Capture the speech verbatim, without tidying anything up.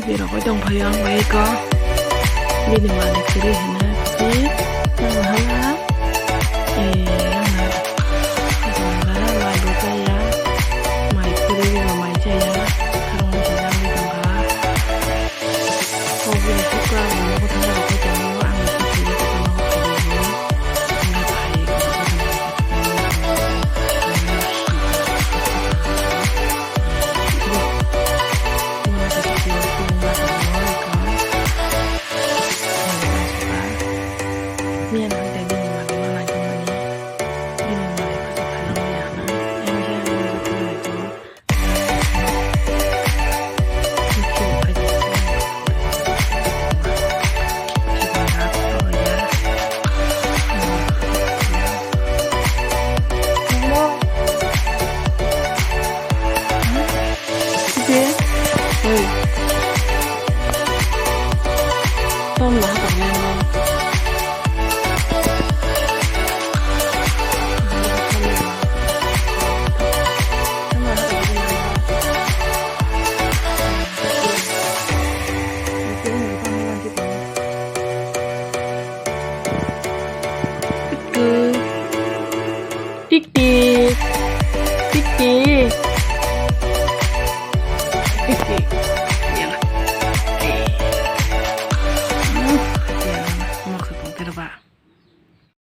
Birok bai tong phaio ang bai ko. Bini malik kwrwi hino. Tei tamo hala. Eh, yang na. Tongla mai bo chaya. Mai kwrwi bo mai chaya. Khorang bai chaya ang bai tongkha. Kok bini kok ang nogo thangna rok bai tongmani ang bai tongkha. Ang bai phai. Tom lah